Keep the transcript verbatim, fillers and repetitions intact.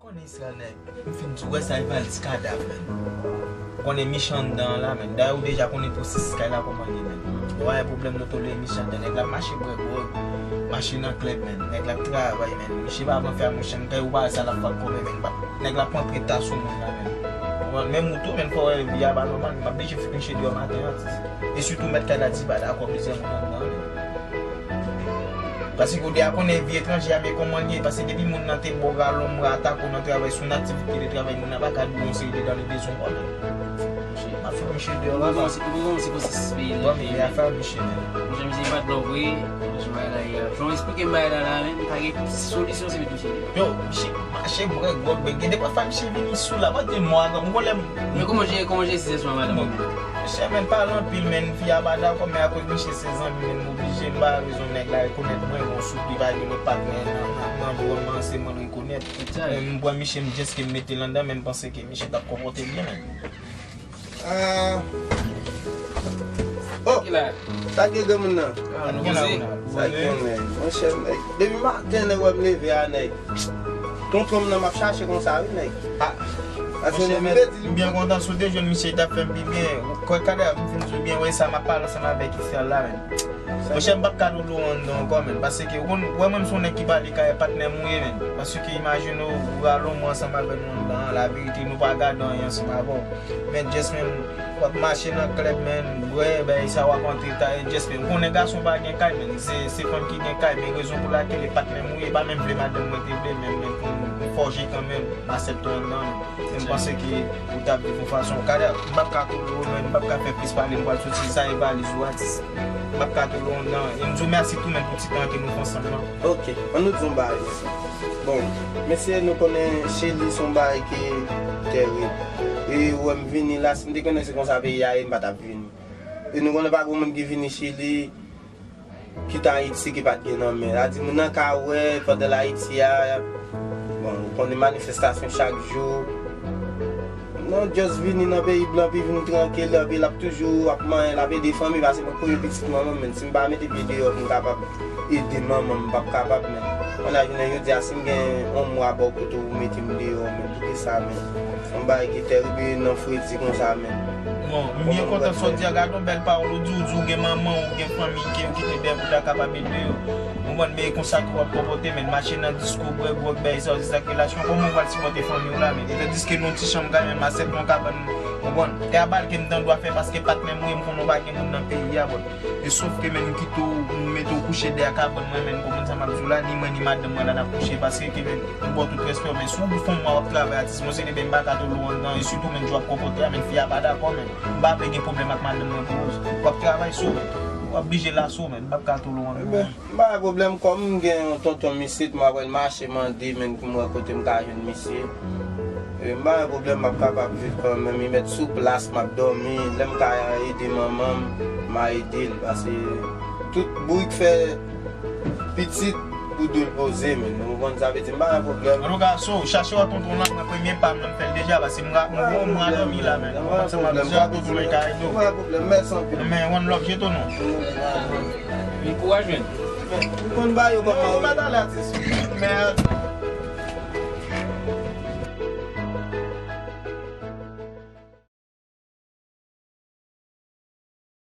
Konnen Israel, nèg, m fin di w, wè sa Evalis Kadav, menn. Ou konnen Miche anndan an la, menn. Dayè, ou deja konnen pwosesis kay la kòman l ye, menn. Ou pa gen pwoblèm, nou tolere Miche anndan. Nèg la ap mache bwè gwòg, mache nan klèb, menn. Nèg la ap travay, menn. Miche pa pran fè a, monchè, m kay ou pa wè sa l ap fè ak kòb, menn. Nèg la ap pran preta sou moun la, menn. Ou konprann? Menm ou tou, menn, fò w wè vi a pa nòmal, m ap blije fout Miche deyò maten an, ti. E sitou mèt kay la di pa dakò plizyè moun anndan, menn. Paske ou deja konnen vi etranje a, men kòman l ye. Paske depi moun nan te ba w ralonm, atake w nan travay, sou natif ki te travay, moun nan pa ka di w yon seri de dans le besoin, bon, men. M ap fè Miche deyò la, non. Bon, se pou, se pou sis peyi. Bon, men afè Miche, men. Monchè, misye pa t love vre, monchè, bagay la ye a. Fò w eksplike m bagay la la, men, pa gen solisyon, se met misye deyò. Yo, Miche mache bwè gwòg, men gen de pafwa Miche vini sou la, pa te mwa, ou konn lè m Men kòman je, kòman je sitiyasyon an, madanm ou? Monchè, men, pale anpil, men, fi a pa dakò, men akoz Miche se zanmi, men, m oblije, m pa rezon nèg la rekonèt mwen, bon, sou li pa gen lòt patnè nan, nan, nan anviwònman an, se mwen l rekonèt. Men, m pran Miche, m just ke m mete l anndan, men, m panse ke Miche t ap konpòte l byen, men. Ah. Oh! Ki la? Sa k gen granmoun nan? Ah, nou poze. Sa k gen, nèg? Monchè, nèg. Depi maten, nèg, wè m leve a, nèg. Tonton m nan m ap chache konsa, wi, nèg. Ah. Paske monchè, m te di li m byen kontan si w te jwenn misye, li t ap fè m pi byen. Kò Kadav, m fin di w byen, wè sa m ap pale ansanm avèk Israel la, men. Monchè, m p ap ka tolere w anndan ankò, men. Paske, ou konn, wè mwen, m se yon nèg ki pale kay patnè m ou ye, men. Paske, imajine w, ou rale yon mwa ansanm avè nou anndan an, laverite, nou pa gade anyen ansanm avè w. Men, just, men, w ap mache nan klèb, men, bwè, bagay sa, w ap antre ta, just, men, ou konnen gason pa gen kay, men, se, se fanm ki gen kay, men rezon pou lakèl e patnè m ou ye, pa menm vle madanm mwen te vle, men, men, pou m, m fòje kanmenm, m aksepte w anndan, men, m panse ke ou t ap viv yon fason, Kadav, m p ap ka tolere w, men, m p ap ka fè plis pale, m pral soti, sa e valiz ou, atis. M p ap ka tolere w anndan, e m di w mèsi tou, men, pou ti tan ke nou fè ansanm nan. Ok, ann nou di yon bagay, mesye. Bon, mesye, nou konnen Chili se yon bagay ki terib. E ou wè m vini la, si m te konnen se konsa peyi a ye, m pa t ap vini. E nou konnen pa gen moun ki vini Chili, kite Ayiti ki pa t gen nan men. Sa di moun nan ka wè pandan l Ayiti a, bon, ou konnen manifestasyon chak jou. Non, just vini nan peyi blan, pi vin trankil, epi l ap toujou ap manyen, l ap ede fanmi, paske mwen premye pitit manman m, men si m pa mete pye deyò pou m kapab ede manman m, m p ap kapab, men. Pandan jounen jodi a, si m gen yon mwa bò kote ou mete m deyò, men, pou ki sa, men. Yon bagay ki tèrib nan fredi konsa, men. Bon, m byen kontan sa w di a, gade yon bèl pawòl ou di, ou di ou gen manman, ou gen fanmi ke ou kite dèyè pou ta kapab ede yo. Ou konprann, men e konsa ke w ap konpòte, men mache nan disko, bwè gwòg, bay sa, se sa k relasyon. Kòman w pral sipòte fanmi w la, men? E tandiske nou ti chanm kay, men m aksepte yon kabann, ou konprann? E a bal ke m tande w a fè paske patnè m ou ye, m konnen w pa gen moun nan peyi a, bon. E sof ke, men, m kite w, m mete w kouche dèyè kabann mwen, men, konprann sa m ap di w la, ni mwen, ni madanm mwen la n ap kouche, paske ke, men, m ba w tout respè w, men si w fè yon mwa w ap travay, atis mwen, se de ben m pa ka tolere w anndan, e sitou, men, jan w ap konpòte a, men, fi a pa dakò, men, m pa vle gen pwoblèm ak madanm mwen pou w ap travay sou, men, w ap blije la sou, men, m p ap ka tolere w anndan. Ebyen, m pa gen pwoblèm, kòm m gen yon tonton m isit, m apral mache mande, men, pou m wè kote m ka jwenn misye. E m pa gen pwoblèm, m ap kapab viv kanmenm. Li mèt sou plas, m ap dòmi. Lè m ka ede manman m, m a ede l. Paske tout bourik fè pitit pou do l poze, men. Ou konprann sa vle di, m pa gen pwoblèm. Antouka, so, chache wè tonton lan, mwen premye pa m nan m fè l deja, paske m ra-, m gon mwa dòmi la, men. M pa gen pwoblèm, m pa gen pwoblèm. M pa gen pwoblèm, mèsi anpil. Men, one love, jeton non. Men kouraj, men. Ou konn ba yo kòman wi. Men,